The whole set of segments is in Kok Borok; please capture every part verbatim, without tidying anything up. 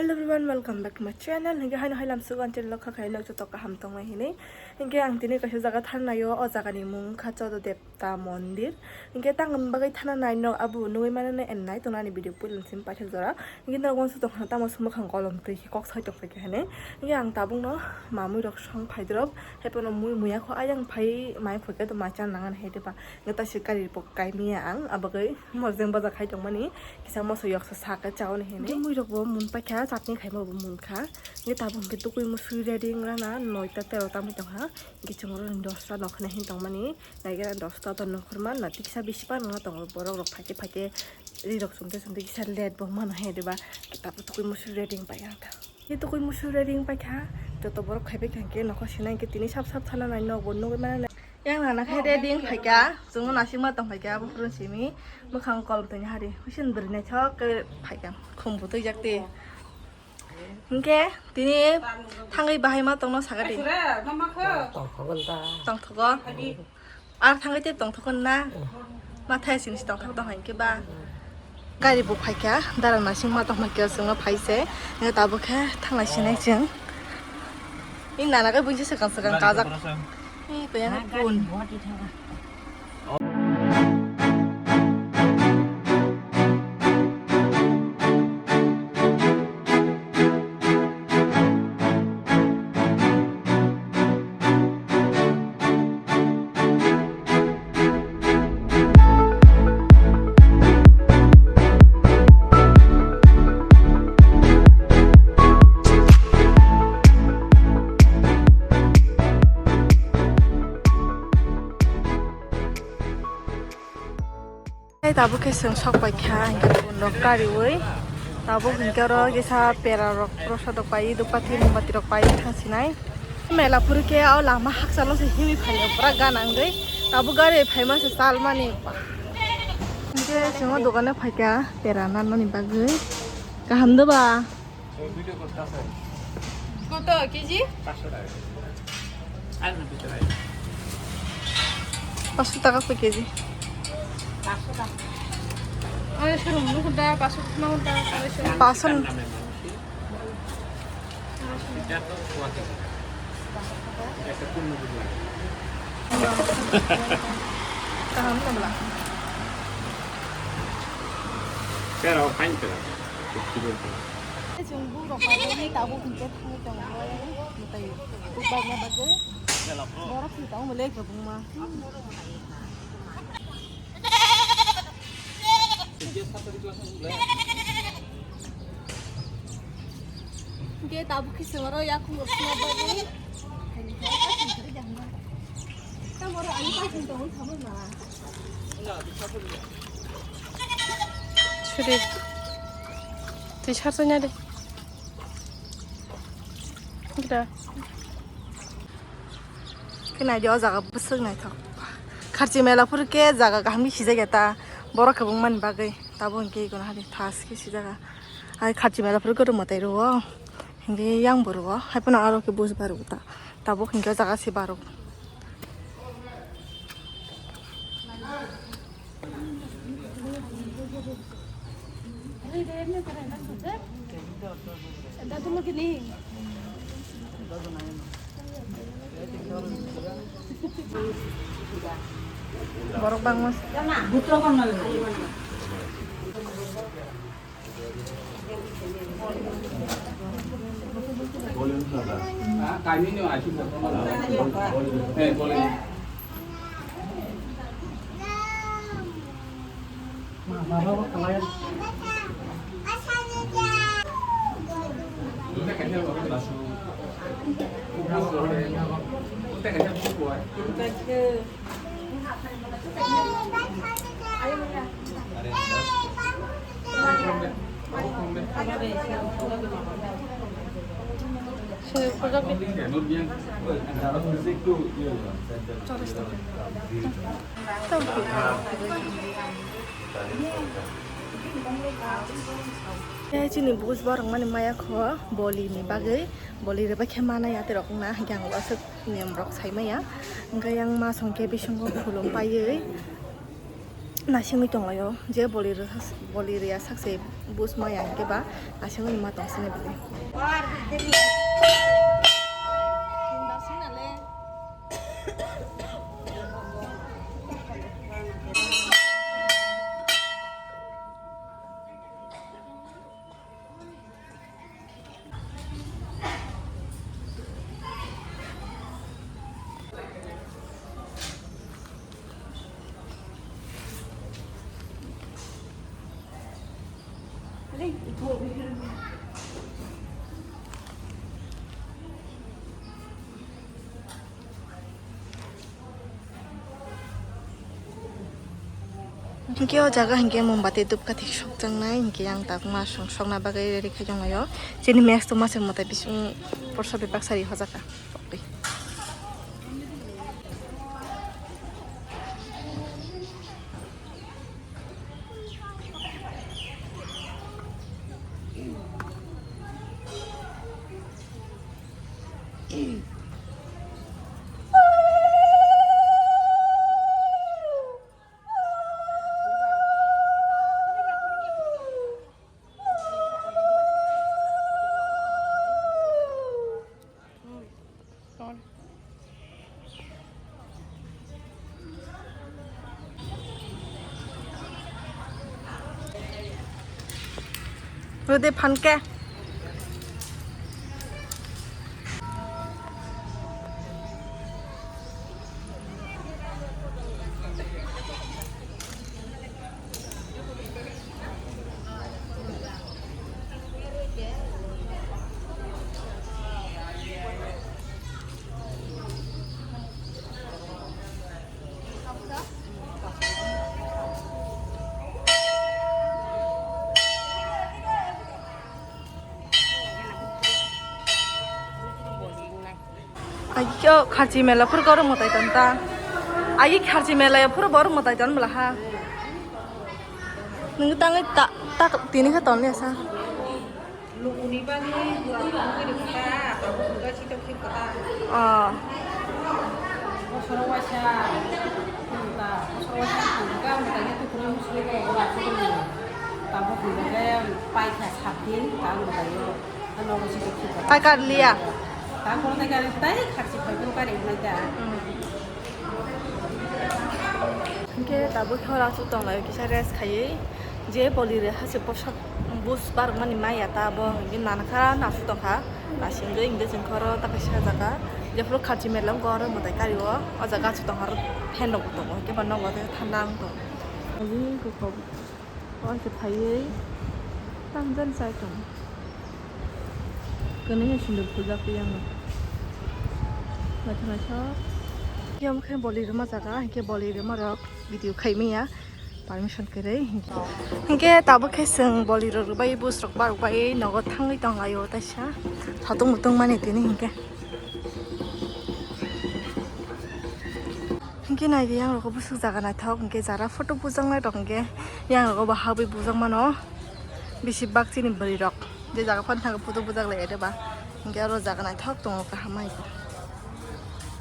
Hello everyone, welcome back to my channel. Hinkhe haino hailam sugan channel kha khaino joto kaham tongnai hinwi. Hinkhe ang tini kaisa jaga tharnaio, o jagani mung kha Chodo Debta Mondir. Hinkhe tang bagwi tharna naino abo nugwi manane ennai tongnani video puilon sim paithak jora. Hinkhe norok uansuk tongkha tamo swngmwkhang kolom twi khe kok soi tongphaikha hinwi. Hinkhe ang tabukno mamui rok song phaidrop, haiphano mui muya kho ayang phai mai phokhe to ma chan nangan hai diba. Hinkhe taisik gari bo kaimia ang abagwi. Mojeng baja khai tongmani, kisa moso yoksa saka chaoni hinwi. Mui rok bo mun paikha, chutney khaima bo mun kha. Nge tabuk hwnkhe tukui musui ready wngna na noita tero tamwi tongkha. Nge chwng oro dosta nokha na hin tongmani, naikhe dosta to nongkhorma na tiksa bisi panwna tongo borok rok phaikhe phaikhe ri rok chumte chumte kisa late bo wngmano he diba. Tabuk tukui musui ready wng paikha. Khe tukui musui ready wng paikha, joto borok khaibai kha hinkhe nokho sinai hinkhe tini sap sap thana nai nokbo nugwi mano. Yang nana khe ready wng phaikha, chwngno naisingma tong phaikha, buphuru simi mwkhang kolom tongya hari, huisin bwrwi naithok khe phaikha, khum bo twijak twi. Hinkhe tini thangwi bahai ma tongno sakha di. Tongthokgol ta. Tongthogo. Ar thangwi tei tongthokgol na. Mathai sini si tongthok tong hinkhe ba. Gari bo phaikha, dara naising ma tong phaikha, chwngno phaise. Nge tabuk khe thanglai sinai chwng. Ni nana khe buisi swkang swkang kajak. Ni kaya kun. Tei tabuk khe chwng sok pai kha, hinkhe phone rok kariui. Tabuk hinkhe oro kisa pera rok, prosa rok pai, dupati, mumbati rok pai thang sinai. Mela phuru khe o lama hakchalo se himwi phaio, pura gana wngwi. Tabuk gari phaima se chalmani. Hinkhe chwng o dogano phaikha pera nanani bagwi. Kaham de ba? কত কেজি? পাঁচশো টাকা। আর না, দুশো টাকা। পাঁচশো টাকা কই কেজি? পাঁচশো টাকা। আরে, শোরুম, কোনটা? পাঁচশো না কোনটা? আরে, শোরুম। পাঁচশো। এটা তো সোয়া কেজি। এটা পূর্ণ কেজি লাগে। Kaham na bla? Pero, fine, pero. Chwng bukrok bagwi tabuk hinkhe thangwi tongo, mwtai bukbakna bagwi. Borok thwi tongo le kwbangma. Hinkhe tabuk khe chwng oro yakhung rok swnam bagwi. Tamo oro ani paising tongo thangwi ma. Sudi. Twi sarsa nya de. Gira. Khe nai de o jaga bwswk naithok. Kharchi mela phuru khe jaga kaham khe sijak ya ta. Borok kwbangma ni bagwi. Tabuk hinkhe ikono hari thas khe sijak. Hai kharchi mela phuru khe rwmwtai rwo. Hinkhe yang bo rwo. Hai phano aro khe buj bar rwo ta. Tabuk hinkhe o jaga se baro. Borok bangma. Tei chini buj borok mani maya kho boli ni bagwi, boli rwbai khe mana ya, terok wngna hwnkhe ang aswk nem rok sai maya. Hwnkhe yang ma song khe bisingo khulum paiwi Naisingwi tonglaio, je boli rwha-, boli rwya sakse bus maya hwnkhe ba naisingwi ma tong sini bili. Hinkhe o jaga hinkhe mombati dhupkathi sokjaknai hinkhe yang takma song sokna bagwi ready khai tonglaio. Chini mess tongma se mwtai bising porsa bebak sari hojaka. Rode phanke. Ayo kharchi mela phuru goro mwtai ton ta. Ayo kharchi mela ya phuru bor mwtai ton bla ha. Nung tangwi ta, ta tini kha ton le sa. Lukuni bagwi bura tongwi rwkha, tabuk rwkha, sitok sitok kha. Ah. Bosoro waisa, ta, bosoro waisa thangkha, mwtai khe tukurui musurui khe bura tongwi. Tabuk rwkha khe paikha saat din, ta rwkha yo. Ano bo sitok sitok kha. Paikar liya. Ta kono tai kari tai kharchi phai phuru kari wngnai ta. Hmm. Hinkhe tabuk hor aswk tonglaio kisa rest khaiwi, je boli rwha se bwsak bus barwkmani maya ta abo hinkhe nanakha aswk tongkha, nasingwi hinkhe chwng khoro ta kaisa jaga jephuru kharchi mela wngkha oro mwtai kario o jaga aswk tongkha oro fan rok bo tongo hinkhe bo nogo tei thanda wng tongo. Waisa phaiwi tamjani chai tongo. Kwnwi hai sindur phuljakwi yango. Naithok naithok. Yang khe boli rwma jaga, hinkhe boli rwma rok video khai manya permission kwrwi. Hinkhe tabuk khe chwng boli rok rwbai bus rok barwk bai nogo thangwi tonglaio taisa. Satung mutung mani tini hinkhe. Hinkhe naidi yang rogo bwswk jaga naithok, hinkhe jara photo bujaknai rok hinkhe yang rogo bo habwi bujak mano bisi bak chini bwrwi rok. Je jaga phano thangwi photo bujak lai de ba, hinkhe oro jaga naithok tongo kaham hai.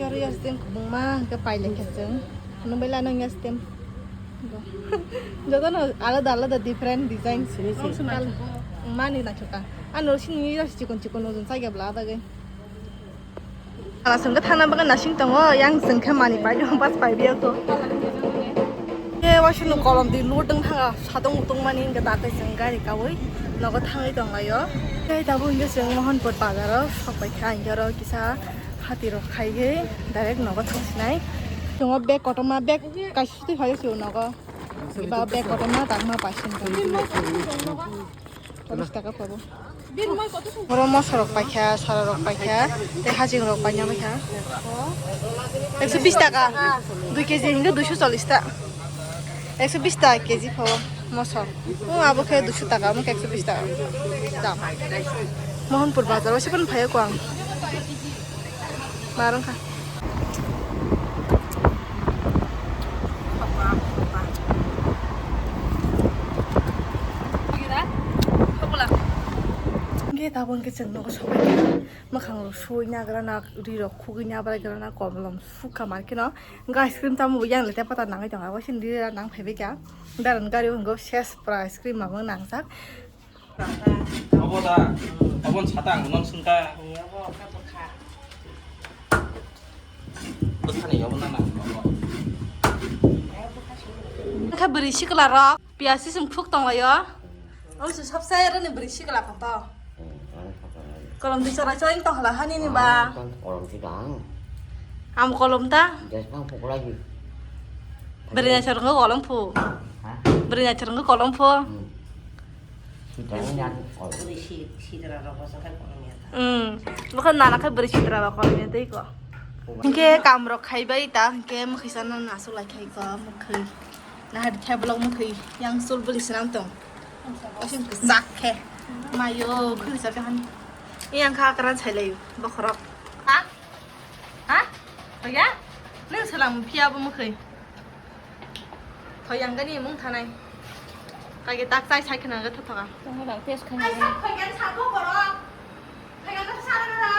Oro ya stem kwbangma hinkhe pailai khe chwng. Nung bai lano ya stem. Jotono alada alada different design. Sini, sini. Mani naithok ka. Ano sini ya chikon chikon ojon chai gabla adagwi. Ala sengke thangna bagwi nasing tongo, yang sengke mani pai do, bas pai biya ko. Ke waisunu kolom di lur tong thanga, sadong utong mani hingke ta ke seng gari kawi, nogo thangwi tong laio. Ke tabuk hingke seng Mohanpur bazaro sok pai kha, hingke oro kisa hati rok khai ge direct nogo thang sinai. Tongo bag kotorma, bag kaisa twi phai se nogo. Iba bag kotorma tangma pai sing. Cholish taka pabo. Oro moso rok paikha, sara rok paikha, tei hajing rok paina paikha. Ekso bis taka, dui kg hingke duiso cholish ta. Ekso bis taka kg pabo moso. O abo khe duiso taka, amo khe ekso bis taka dam. Mohanpur bazar o se phano phai o ang. Marwng kha. Tabuk hwnkhe chwng nogo sobai kha. Mwkhang rok suina grana, ri rok khugwina bwlai grana, kolom sukha mar kheno. Hwnkhe ice cream tamo yang le tei pata nangwi tongo. Abo sini ri rok nang phaibai kha. Daran gari o hwnkhe ses pura ice cream mamang nangjak. Abo da, abo sata ang non sungka. Bwkhani abo nana. Kha bwrwi sikla rok, piyas sisim khuk tonglaio. Omo se sabse rani bwrwi sikla photo. Kolom di chora chora tong hala hani ni ba. Kolom ti dang. Am kolom ta? Jesbang phuklai di. Bwrwi na chora kolom phu. Ha? Bwrwi na chora kolom phu. Hmm. Sitani nyari kolom. Bwrwi si-, sidra rok bosong khai kolom ya ta. Hmm. Bokha nana khai bwrwi sidra rok kolom ya tei ko. Hwnkhe kam rok khaibai ta, hwnkhe mwkhwi sana nasu lai khai ko, mwkhwi. Nahar khe vlog mwkhwi yang sul bwli swnam tong. Osin kwchak khe. Mayo, khwi sa khe han. Yang kha kran sai lai bokhorok. Ha? Ha? Oya? Nang salam phiya bo mwkhwi. Thoi yang gani mung thanai. Kage tak chai sai khna ga thothoka. Tong dang test khai. Ai sa khoi gan sa bo borok. Khai gan sa ra ra.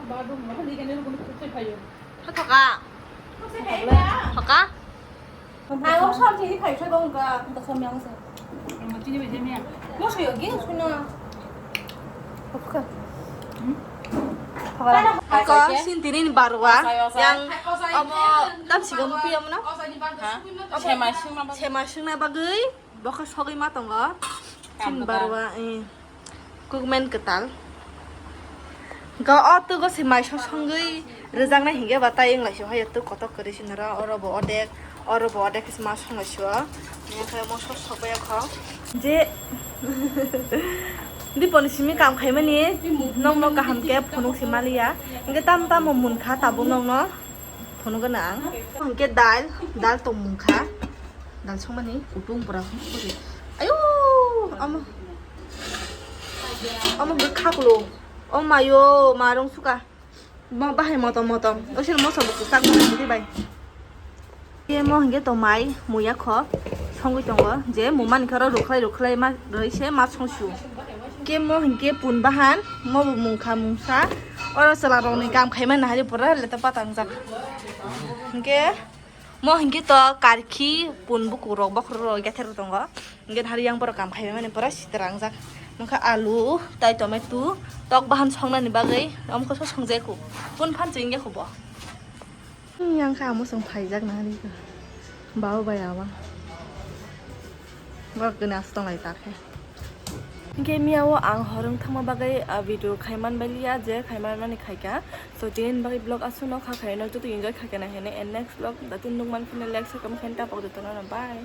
Ba dong ma ni gan ni ko khuk sai phayo. Thothoka. Khuk sai phayo. Thoka. Ang sab chini khai khai dong ga. Ang ta som yang sa. Ang chini bai jemia. Mo soyo gin suna. Ako, sintini ni barwa. Yang omo tam siga mupi omo na? Sema singna bagwi bokha sogwi ma tongo. Sin barwa, eh. Kukmen kwtal. Ga o tugo se mai sosongwi rwjaknai hingke ba tai wnglaisio hai tuk kotok kwrwi sinaro oro bo odek. Oro bo odek khe ma songlaisio. Hingke mo sos sokbai kho. Je Diponi simi kam khaimani nokno kaham khe phunuk se maliya. Hingke tam tamo munkha tabuk nokno phunuk gana ang. Hingke dal, dal tong munkha. Dal songmani kutung pura. Ayo, amo. Amo bwkha kulo. O mayo, marung suka. Mo bahai motom motom. Oisino moso bo kwchak mo hwnkhe bai. Ke mo hwnkhe to mai muya kho songwi tongo. Je mumani khoro rukhlai rukhlai ma rwi se ma songsu. Ke mo hwnkhe pun bahan mo bo mungkha mungsa. Oro chwla rokni kam khaimani hari pura leta patangjak. Hwnkhe mo hwnkhe to karkhi pun buku rok bokhorok rok yathar tongo. Hingke hari yang borok kam khaimani pura sitra wngjak. Nokha alu, tai tomato, tok bahan songnani bagwi, omkho so songjai kho. Pun phan chingya kho bo. Yang kha amo song phaijak na hari kho. Bau bai awa. Borok kene aswk tonglai ta khe. Hingke miya o ang horong thangma bagwi, ah, video khaiman bai liya je khaiman mani khaika. So, tini bagwi vlog aswk no kha khaino joto enjoy khaikha na hene and next vlog datin nukman phone like share comment khaina tapok jotono no bye.